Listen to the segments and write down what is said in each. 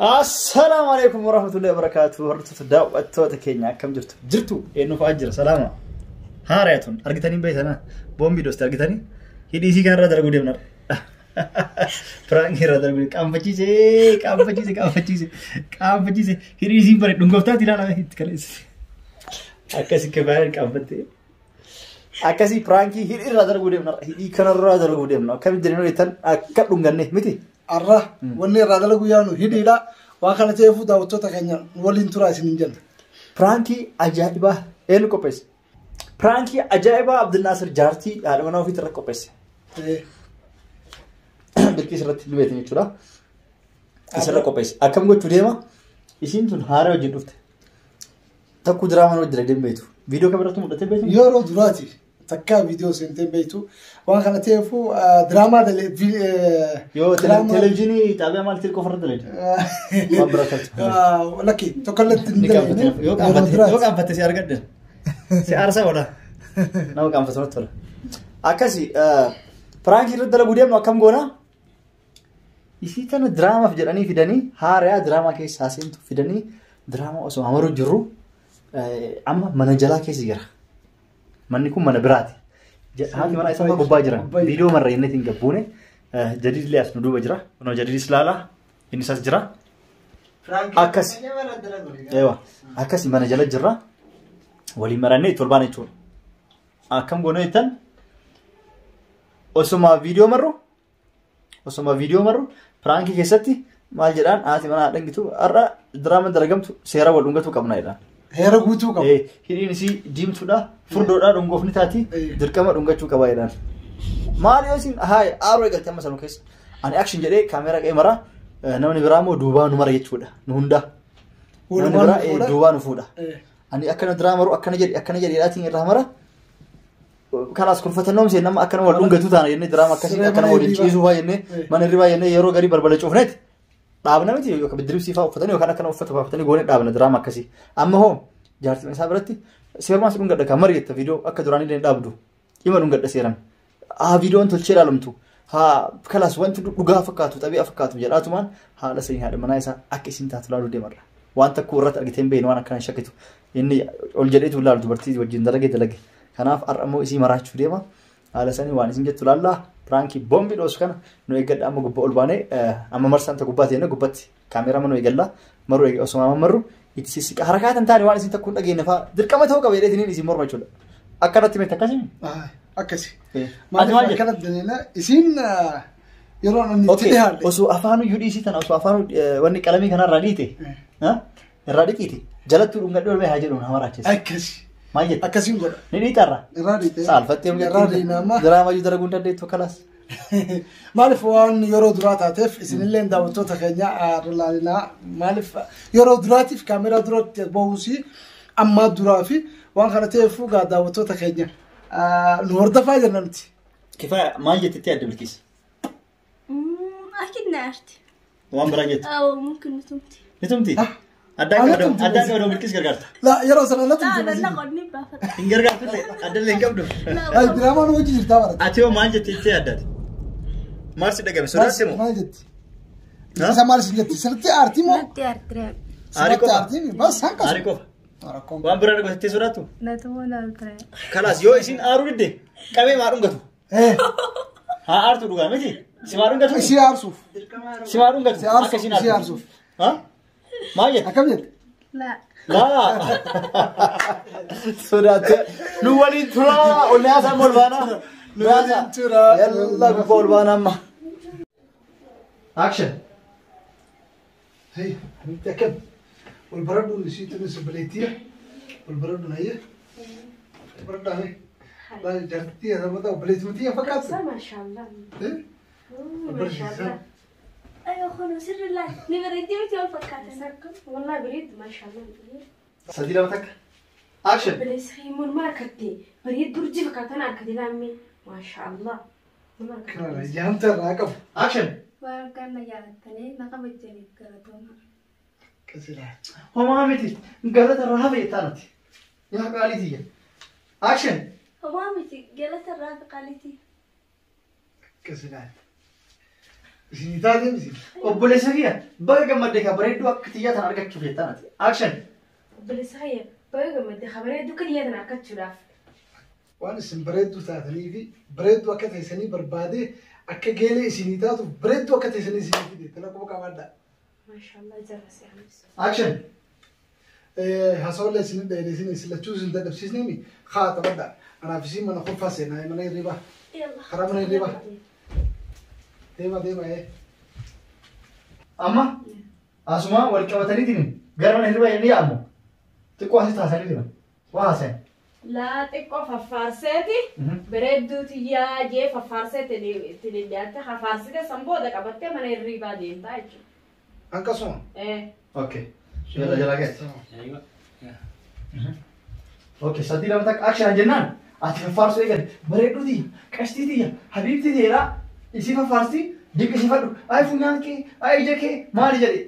Assalaamu alaikum warahmatullahi wabarakatuh. Hordoftoota daawwattoota keenya akkam jirtu? Jirtu eenyu fa'aa jira? Salaama. Haaraya tun argitanii beektanaa? Boombii dooste argitanii? Hidhii isii kanarraa dalaguu deemna. Piraankii irraa dalaguu qaanfachiise qaanfachiise qaanfachiise qaanfachiise hidhii isiin bare dhungoftaati ilaalaa itti kaleesse. Akkasi kifaayaan qaanfatte. Akkasii piraankii hidhii irraa dalaguu deemna. Hidhii kanarraa dalaguu deemna. Akkamitti jedhanii jettan akka dhunganne miti. Arra wanni irraa dalagu yaanu hidhiidha. Waan kana ta'eefuu daawwattoota keenya waliin turaa isin hin jenna. Piraankii ajaa'ibaa eenyu qopheesse? Piraankii ajaa'ibaa Abdulnaasir jaartii haadha manaa ofiitti irratti qopheesse. Bilqiis irratti ni beektan jechuudha. Isirra qopheesse. Akkam gochuu deema? Isiin tun haara wajjin dhufte. Takku diraamaan wajjin dalagdee hin beektu. Viidiyoo kam irratti mul'attee beektu? Yeroo duraati takkaa viidiyoo seentee beektu. Waan kana ta'eefuu diraamaa dalee. Yoo televezyiinii xaabiyaa maal ta'e qofa irra dalagde? Waan biraa taate. Lakki tokkollee hin Ni qaanfatte. dalagne. Yoo qaanfatte yoo qaanfatte si argadde. Si aarsaa oola. Nama qaanfatu natti tola. Akkasi piraankii irratti dalaguu deemnu akkam goona? Isii tana diraamaaf jedhanii fidanii haarayaa diraamaa keessaa seentu fidanii diraamaa osoo amaruu jirru amma mana jalaa keessa jira. Manni kun mana biraati. Haati manaa isaa gubbaa jiran. Viidiyoo marra inni ittiin gabbuune jadiidillee as nu duuba jira. Kunoo jadiidis laala inni isaas jira. Akkasi. Eewa. Akkasi mana jala jirra. Waliin marannee itti ol baana jechuudha. Akkam goone jettan osuma viidiyoo marru osuma viidiyoo marru piraankii keessatti maal jedhaan haati manaa dhangitu har'a diraamaan dalagamtu seera wal dhungatu qabna jedhaan. Heera guutuu qabu. Hidhiin isii diimtuudha furdoodha dhungoofni taati dirqama dhungachuu qaba jedhaan. Maal yoo isin haay aaroo eegalte amma sanuu keessa ani action jedhee kaameeraa qe'ee mara namni biraa immoo duubaa nu mara jechuudha nu hundaa. Namni Walumaan biraa nu fuudha. Duubaa nu fuudha. Ani akkana diraa maru akkana jedhi akkana jedhi jedhaatiin irraa mara. Kalaas kurfatannoo miseen nama akkana wal dhungatu taana jennee diraama akkasii Siree akkana mana waliin hirribaa. ciisuu fa'aa jennee mana hirribaa jennee yeroo garii balbala cufneeti dhaabna miti yookaan biddiribsii fa'aa uffatanii yookaan akkana uffata baafatanii goonee dhaabna diraama akkasii. Amma hoo jaartii isaa biratti seerumaan si dhungadha kan mari jetta viidiyoo akka duraanii illee hin dhaabdu dhima dhungadha seeran. Haa viidiyoon tolchee ilaalamtu haa kalaas wanti dhugaa fakkaatu xabi'a fakkaatu jedhaatumaan haala sanii haadha manaa isaa akka isin taatu ilaaluu deemarra. Waan takkuu irratti argitee hin beekne waan akkana hin shakkitu. Inni ol jedheetu ilaalu dubartii wajjin dalage dalage. Kanaaf har'a immoo isii maraachuu deema. Haala sanii waan isin jettu laallaa. Piraankii boombii dhoosu kana nu eeggadha amma gubbaa ol baanee amma marsaan ta gubbaa teenne gubbatti kaameeraa mana eegalla. Maruu eege osoo amma marru itti sissiqa. Harakaa tan taane waan isin takkuu hin dhageenye fa'aa dirqama ta'uu qaba jedheetiniin isin morma jechuudha. Akkanatti miti akkasii? Akkasi. Ati Maaliif maal jetta? akkanatti daleena isiin yeroo inni itti Okay, dhiyaadhe. osoo afaanuu iyyuu dhiisii tana osoo afaanuu wanni qalamii kanarraa dhiite irraa dhiqiite jalattuu dhungadhee ol bahee haa jedhu nama raachisa. Akkasi. Maal jetta? Akkasiin godha. Ni dhiitarra. Irraa dhiite. Saalfattee Irraa dhiina amma. Diraamaa iyyuu dalaguu hin dandeettu kalaas. Maaliif waan yeroo duraa taateef isinillee daawwattoota keenya ilaalinaa maaliif yeroo duraatiif kaameraa duratti bahuusi ammaa duraa fi waan kana ta'eef gaa daawwattoota keenya nu hordofaa jenna nuti. Kifaaya maal jettetti adda Bilqiis? أكيد نعرت Waan biraa jettu. أو ممكن نتمتي Ni tumti? Ah. Addaan Ana qabdu tumti addaan Bilqiis. qabdu Bilqiis gargaarta. La yeroo sana na لا tumti. لا نقعد نبقى Hin gargaartu illee addallee hin qabdu. Ay diraamaan hojii jirtaa barate. Ati hoo maal jettetti addaati? Maal si dhagame sodaatte moo? Maal jetti? Isa maal si jetti? Sirriitti aartii moo? Natti aartire. Aarii Sirriitti qofa. aartii bas hanqasu. Aarii qofa. Rakkoon. Waan biraa dhagotettee sodaattu? Natuma laaltire. Kalaas yoo isin aaruu didde qabee maa dhungatu? Haa aartu dhugaa miti? Si maa dhungatu? Isii aarsuuf. Si maa dhungatu? Si aarsuuf, Akka isin isii aartu. aarsuuf. Haa? Maal jette? Akkam jette? Laa. Laa. Sodaatte. Nu waliin turaa. Ol naasaa amma ol baanaa. Nu waliin turaa. Yalla gubbaa ol baanaa amma. Action. Hey, حبيبتي akkam? Wal baradhuun isii tunis obboleettiya. Wal baradhuun hayya. Baradhaa mee? Laal jaartittiya sababa obboleettiya fakkaatu. ما شاء الله Eh? ما شاء الله أيوة خلو سر الله نبرد متى الفكاتة والله بريد ما شاء الله. Sadii lama takka. Action. بلس خيمون ما ركضتي بريد درجي فكاتنا أركضي لامي ما شاء الله. ما Kana ركضتي. jaamta irraa qabu. Action. Waan kana jaalatanii naqa wajjiniif galatooma. Qasilaa. Homaa miti. Galata irraa hafe taanati. Yaa qaalii tiyya. Action. مامتي جلست الرافقة قالتي Qasilaa. Isinii taatee miti. Obboleessa kiyya baga gammaddee kan bareedduu akka xiyyaa tan argachuuf jettaan ati. Action. Obboleessa kiyya baga gammaddee kan bareedduu akka xiyyaa tan argachuudhaaf. Waan isin bareedduu taatanii fi bareedduu akka teessanii barbaadee akka geelee isinii taatuuf bareedduu akka teessanii isinii fide tana quba qabaadhaa. Maashaallah jarra si hambisu. Action. Haasawallee isin dheeressin isin lachuu isin dadhabsiisneemi haa taphadhaa. Anaaf isin mana kolfaa seenaa mana hirribaa. Karaa mana hirribaa. Deema deema ee. Amma asuma wal qabataniitiin gara mana hirribaa inni yaa'amu xiqqoo asii taasisanii jiran waa haasayan. Laa xiqqoo faffaarseeti bareedduu tiyyaa jee faffaarsee itti dhiyaatte fafaarsite san booda qabattee mana hirribaa deemtaa jechuudha. Akkasuma. Okay. Jala jala geesse. Okay, sadii lama takka action jennaan ati faffaarsuu eegalte bareedduu tiyya qashtii tiyya habiibtii tiyya isii faffaarsi dinqisiifadhu ay funyaan kee ay ija kee maali jedhe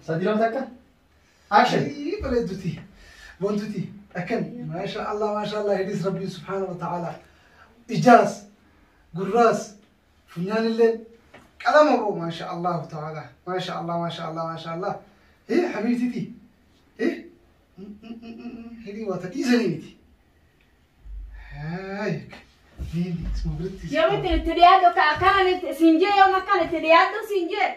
sadii lama takka action. Bareedduti bontuti akkan maasha Allah maasha Allah hidis rabbii subhaanahu wa ta'ala ijaas gurraas funyaan illee qalama boo maasha Allah ta'ala maasha Allah maasha Allah maasha Allah eh habiibtiti eh hidii waa tadhiisanii miti haay Yoom itti dhiyaadhu akkana siin jee yoom akkana itti dhiyaadhu siin jee.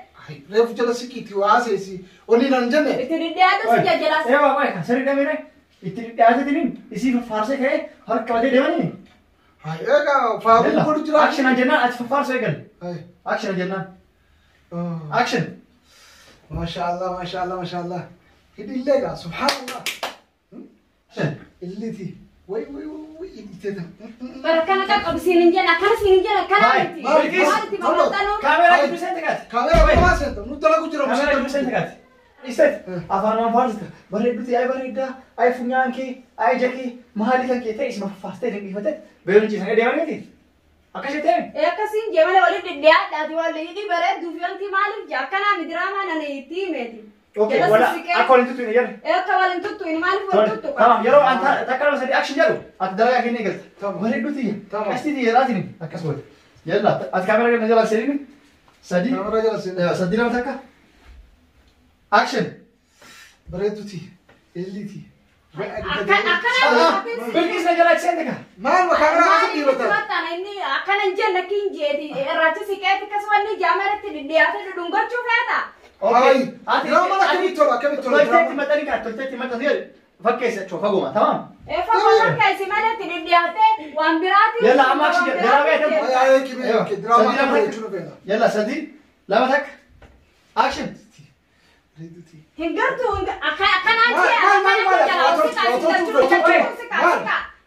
Reefu jala siqiitti waa seesi wanni nan jenne. Itti dhiyaadhu siin jee jala. Ewa waay kan sirrii dhamee itti dhiyaateetiin isii faffaarsee ka'ee harka qabatee deemanii. Egaa faaruu godhu jira. Action jennaan ati faffaarsuu eegalle. Action jennaan. Action. Maasha Allah maasha Allah maasha Allah. Hidhillee egaa subhaanallah. Illiti way way way hidhiteeta. Bara kana qaqqabu siin hin jenne akkana siin hin jenne akkana miti. Maalitti babbaxxanuu. Kaameeraa gidduu seente kaati. Kaameeraa kophaa seenta nu dalagu jira. Kaameeraa gidduu seente kaati. Isteet afaan waan faarsita bareedduti ay bareeddaa ay funyaan kee ay ija kee maali kan kee ta'e isuma faffaastee dinqifatee beelun ciisanii deemanii miti. Akkas jettee? Akkasiin jee malee walitti dhiyaadhaati walli hidhii bareedduu fi wanti maaliif jee akkanaa midiraamaa nana itti himeeti. Okay, wala akka waliin tuttu hin jedhe. Akka waliin tuttu hin maaliif wal tuttu? Tamam yeroo an takka lama sadii action jedhu ati dalagaa kennee galta. Bareedduu tiyya. Qashtii tiyya jedhaatiin akkas goote. Yalla ati kaameraa kana jala seenini. Sadii. Kaameraa jala seenini. Sadii lama takka. Action. Bareedduu tiyya. Illiti. Bilqis na jala seente ka. Maal kaameraa keessa dhiirota? Inni akkana hin jenne akki hin jeeti irratti siqeeti akkasuma inni jaamaratti dhiyaatee dhudhungachuu feeta. Okay. Diraamaan akkamitti tola akkamitti tola. Tolteetti maxxanii kaa tolteetti maxxanii fakkeessa jechuun faguma tamam. Fagoo fakkeessi malee itti dhiyaatee waan biraati. Yalla amma action diraamaa eegalu. Diraamaa akkamitti jechuun feena. Yalla sadii lama takka action. Hin gartuu akkanaan jee akkanaan jala siqaa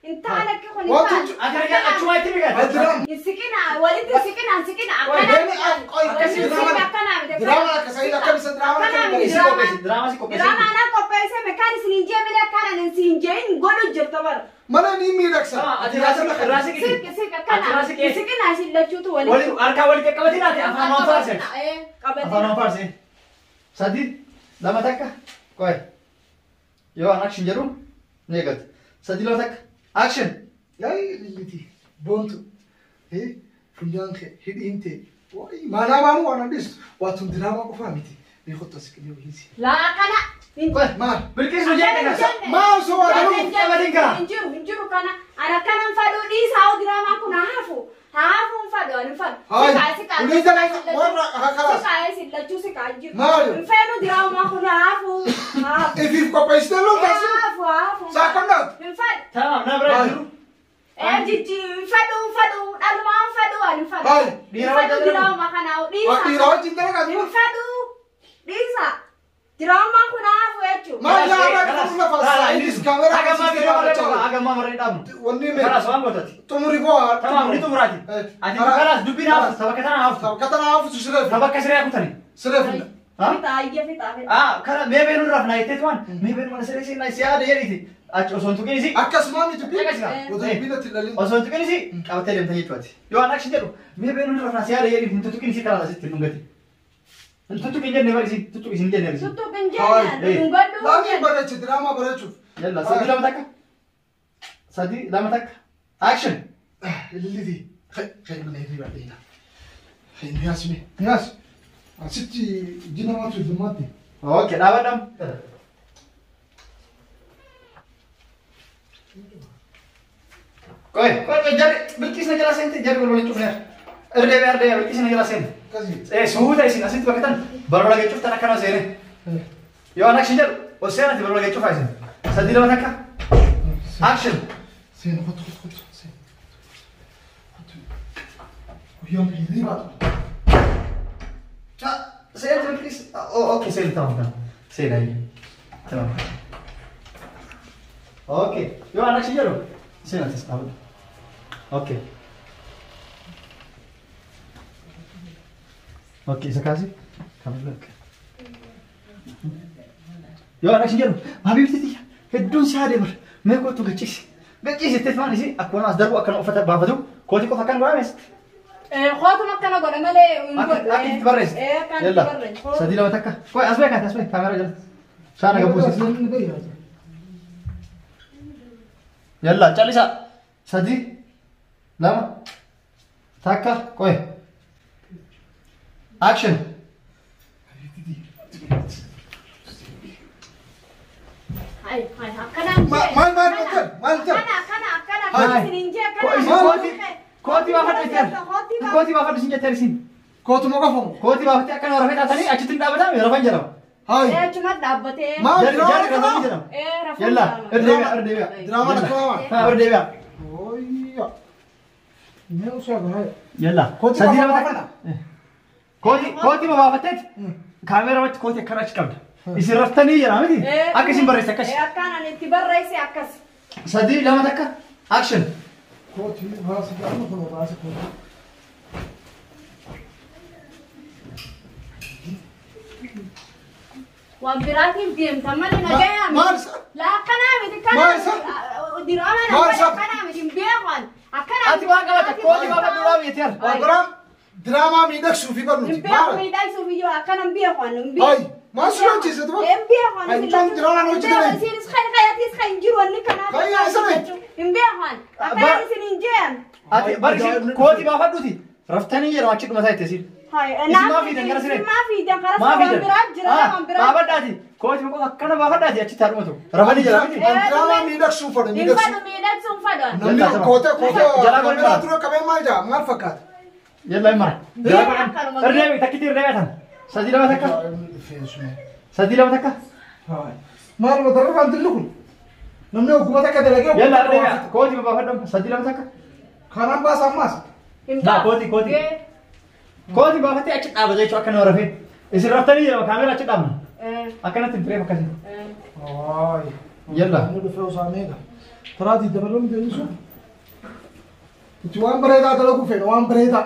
hin taane akka kun hin taane. Akkana achuma itti miidhagata. Hin siqina walitti siqina hin siqina akkanaan. Diraamaa akkasii akkamisa diraamaa akkamitti Diraamaa si qopheesse. Diraamaa na qopheesse mekaan isin hin jee malee akkanaan isin hin jee hin godhu jirta bara. Mana ni miidhagsa. Ati irraa siqiti. Siqi siqi akkanaan hin siqina isin lachuutu walitti. Harkaa walitti qabatiin ati afaan waan faarse. Afaan waan faarse. Sadii lama takka qoy. Yoo an action jedhu ni eegalte. Sadii lama takka action. Yaay lilliti boontu funyaan kee hidhiin tee maanaa maanuu waan handhistu waa tun diraamaa qofaa miti mee kottu as qinee wayiisi. Laa akkana. Maal? Bilqis nu jenne kana. Maal osoo waa galuu? Qabatiin kaa. Hin jiru hin jiru kana ana akkanan fadhu dhiisaa hoo diraamaa kun haa hafu haa hafu hin fadhu ani hin fadhu. Hayi ulii dalagaa warra haa kalaas. Siqaa isin lachuu siqaa hin jiru. Maali? Hin feenu diraamaa kun haa hafu haa hafu. Ifiif qopheessitee loon Haa taasisu. hafu haa hafu. Saa akkam dhaatu? Hin fadhu. Tamam na bira jiru. Jijji hin fadhu hin fadhu dhalumaa hin fadhu ani hin fadhu. Hayi. Hin fadhu diraamaa kana dhiisaa. Dhiira wajjin dalagaa Hin jiru. fadhu dhiisaa. Diraamaa kun haa hafu jechuudha. Maal yaa irraa qabu lafa innis kaameraa Hagammaa akkasii viidiyoo barreeffama. hagammaa marree dhaabnu. Wanni mee Kalaas waan gootati. xumuri boo. Tamam ni xumuraati. Ati kalaas dubbiin hafu sabaka tana hafu. Sabaka tana hafu sireef. Sabaka siree kutani. Sireef. Fixa ayya fixa fixa. Ah kala mee beenu irraaf naa jetteetu waan mee beenu mana siree seenaa si yaada jedhiiti. Achi osoo hin tuqin isii. Akkasumaa miti dubbii. Akkasuma. Otoo dubbiin itti lalin. Osoo hin tuqin isii qabattee deemta jechuudha. Yoo an action jedhu mee beenu irraaf naa si yaada jedhiiti hin tuqin isii kalaas asitti hin dhungati. Hin tuttuqin jenne bari isii tuttuqin isin jenne bari. Tuttuqin jenne dhungadhu. Laamiin bareechi diraamaa bareechuuf. Yalla sadii lama takka. Sadii lama takka. Action. Lilliti. Kai mana hirriba dheena. Kai niyaas mee niyaas. Asitti jinamaatu heddummaatti. Okay, dhaabadham. Qoy, qoy, jarri bilqiisna jala seente jarri wal waliin cufneer. Irdeebi'a irdeebi'a bilqiisna jala seente. Akkasii. Suuta isin asitti bakka tan balbala gad cuftan akkana seene. Yoo an action jedhu ol seenati balbala gad cufaa isin. 3 2 1. Action. Seena kottu kottu kottu seena. Kottu. Guyyaan hirriibaa ture. Seente bilqiis. Okay, seeni tamam tamam. Seena tamam. Okay. Yoo an action jedhu seenatis dhaabadhu. Okay. Okay, isa kaasi. Kamila. Yoo an action jedhu habiibti tiyya hedduun si haadee bar mee kootu gachiisi. Gachiisi jettee maan isii akkuma as darbu akkana uffata baafatu kootii qofa akkan godhame asitti. Kootuma akkana godhe malee hin godhu. Akka itti barreesse. Akka itti Yalla. barreesse. 3 2 1. Qoy as beekaati as beek kaameraa jala. Shaana gabbuusi. Yalla callisaa. 3 2 1 qoy. Action. Hai hai akkanaan jee. Maal maal maal maal ta'e? Akkana akkana akkana Hai. akkana isin hin jee akkana. Kooti kootii baafadhu jetteer. Kootii baafadhu isin jetteer isin. Kootuma qofamu. Kootii baafattee akkana rafee taatanii achitti hin dhaabataa rafan jedhama. Hayi. Achuma dhaabbatee. Maal Jarri diraamaa jarri rafanii akkanaa? jedhama. Rafan Yalla jedhama. irra deebi'a irra deebi'a. Diraamaa akkanaa? Haa irra deebi'a. Ooyya. Mee osoo gahaa. Yalla. Kootii 3 qofa 2 baafadha. 1. Kootii kootii baafatteet kaameeraa wajji kootii akkana achi qabda. Isin raftanii jedhama miti? Akka isin barreesse akkas. Akkaan ani itti barreesse akkas. 3 2 1. Action. Kootii baasi amma kun baasi kootii. Waan biraatiin deemta malee nagayaa Maal isa? Laa akkanaa miti kana. Maal isa? Diraamaa Maal isa? akkanaa miti hin beekan. Akkanaa Ati waan qabata kootii baafadhu dhaab jetteer. Waan biraan diraamaa miidhagsuu fi barnuti. Hin beeku miidhagsuuf iyyuu akkana hin beekan hin beeku. Hayi. Maal si hojjechiise duba? Hin beekan. Hayi mucaan diraamaan hojjetame. Isinis kan kayatis kan jiru wanni kanaa. Kayyaa isa mee? Hin beekan. Akkanaan isin hin jeen. Ati bari isin kootii baafadhuuti. Raftanii jedhama achi dhuma isaa itti Hayi. Isin maa fiidan gara siree? Isin maa fiidan karaa Maa waan fiidan? biraa jira waan biraa. Baafadhaati. Kootii qofa akkana baafadhaati achitti haa dhumatu. Rafanii jedhama miti? Diraamaa miidhagsuu fadha Hin miidhagsuu. fadhu miidhagsuun fadhu. Namni kootee kootee Jalaa godhi kaameeraa mara. dura qabee maal jaa maal fakkaata? Yalla hin mara. Jalaa godhan. Irra deebi takkitti irra deebi'atan. 3 2 1. 3 2 1. Maal matarra dilli kun? Namni ogummaa takka dalagee Yalla irra deebi'a. Kootii baafadhu. 3 2 1. Kanaan baasa ammaas. Hin Naa kootii kootii. Kootii baafattee achi dhaabata jechuudha akka nama rafee. Isin raftanii jedhama kaameeraa achi dhaabna. Akkanatti hin fireef akkasii. Hayi. Yalla. Namni dhufee osoo meeqa? Taraa diidama deebisu. Itti waan bareedaa dalaguu fedha waan bareedaa.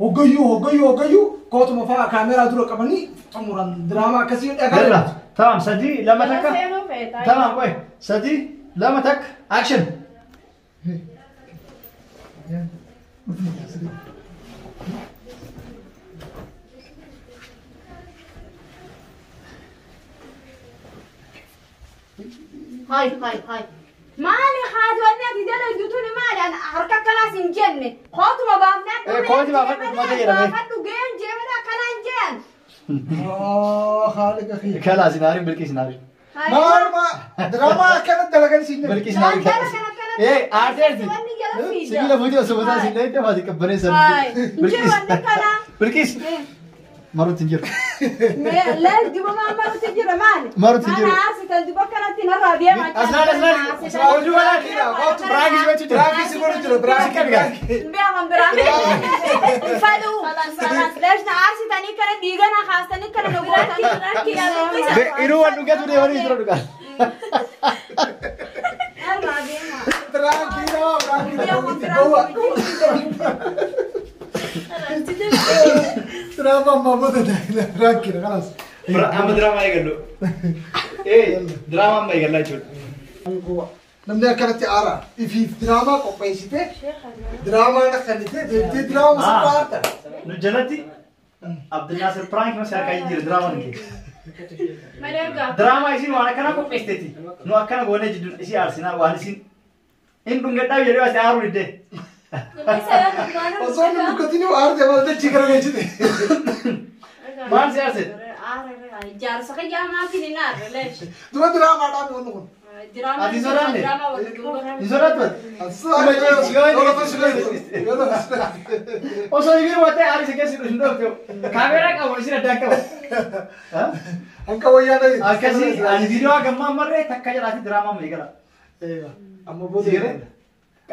Hoggayyuu hoggayyuu hoggayyuu kootuma fa'aa kaameeraa dura qabanii xumuran diraamaa akkasii Yalla. dhagaa. Tamam 3 2 1. Seenuu feeta. Tamam qoy. 3 2 1. Action. Hai hai hai. Maali haati wanni ati dalagdu tuni maali? Ani harka akkanaas hin jenne. Kootuma baafnee Kootii baafadhu dhumate jedhame. Baafadhu geen jee malee akkana hin jeen. Haala kiyya. Kalaas hin aarin bilqiis hin aarin. Maaluma diraamaa akkana dalagan siin jedhe. Bilqiis hin aarin. Aarteerti. Wanni jala fiida. Sibiila fuutee osoo mataa siin dhahee dafaati qabbaneessan. Hai. Hin wanni kana. Bilqiis. Maruutti hin jiru. Laal duba maal maruutti jira maali? Maruutti hin jiru. Mana aarsitan duba akkanatti narraa deema. Aslaan aslaan. Hojii balaa. Biraakis gochuu jira. Biraakis godhu jira biraakis. Hin beekan biraa. Hin fadhu. Leeshna aarsitanii kana dhiigana kaasanii kana nu gootanii. Inuu waan dhugatu deemanii jira dhugaa. Narraa deema. Biraakii nama biraakii nama. Diraamaa ammaa booda biraakii kalaas. Amma diraamaa eegallu. Diraamaa amma eegallaa jechuudha. Namni akkanatti aara ifiif diraamaa qopheessite diraamaa akkannite deemtee diraamaa sirraa aarta. Nu jalatti Abdulnaasir Piraank mas harkaa jira diraamaa nu keessa. Malee gaafa. Diraamaa isin waan akkana qopheessiteeti. Nu akkana goonee jidduu isii aarsinaa waan isin hin dhungadhaa jedhee asii aaruu diddee. Osoo inni dukkatiin aarte maal dachii gara geejjite. Maal si aarse? Jaarsa kiyyaa maatiin hin aarre leesh. Dura diraamaadhaan wanni kun. Diraamaa Ati sodaanne? Diraamaa wal duuba. Hin sodaattu ati? Osoo ibiin wattee aarri si keessa hin dhoofte. Kaameeraa qabu isin addaan qaba. Hanqa wayyaa dhayi. Akkasii ani viidiyoo gammaa marree takka jedhaati diraamaa amma eegala. Amma booda. Sigaree?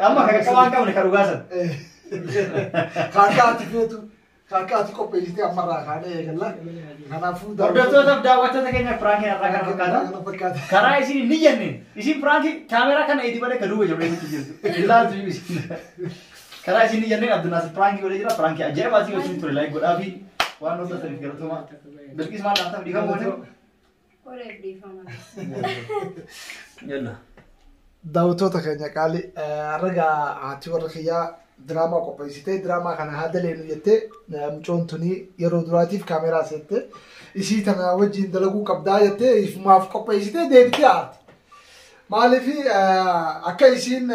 Amma kan qabaan qabne kan dhugaasan. Kaakka ati feetu kaakka ati qopheessitee ammarraa kaanee eegalla. Kanaafuu Hordoftootaaf daawwattoota keenya piraankiin har'aa kana fakkaata. Kana fakkaata. Karaa isin hin jenneen isin piraankii kaameeraa kana itti malee kan duuba jiru eeguutti jirtu. Ilaaltu isin. Karaa isin hin jenneen Abdulnaasir piraankii godhee jira. Piraankii ajaa'ibaatii yoo isin ture like godhaa fi waan hordofaniif galatoomaa. Bilqis maal dhaamtaaf dhiifama goote? Qoreef dhiifama. Yalla. Daawwattoota keenya qaali ragaa haati warra kiyyaa diraamaa qopheessitee diraamaa kana haa daleenu jettee mucoon tuni yeroo duraatiif kaameeraa seette isii tana wajjin dalaguu qabdaa jettee ifumaaf qopheessitee deebitee haati. Maaliif akka isiin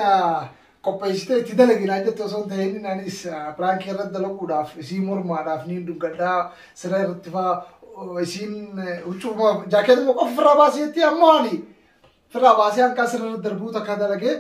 qopheessitee itti dalaginaa jette osoo hin ta'in anis piraankii irratti dalaguudhaaf isii mormaadhaaf niin dhungadhaa siree irratti faa isiin huccuu jaakeetuma qofa ofirraa baasee jettee ammoo ani ofirraa baasee hanqaa siree irra darbuu takka dalagee.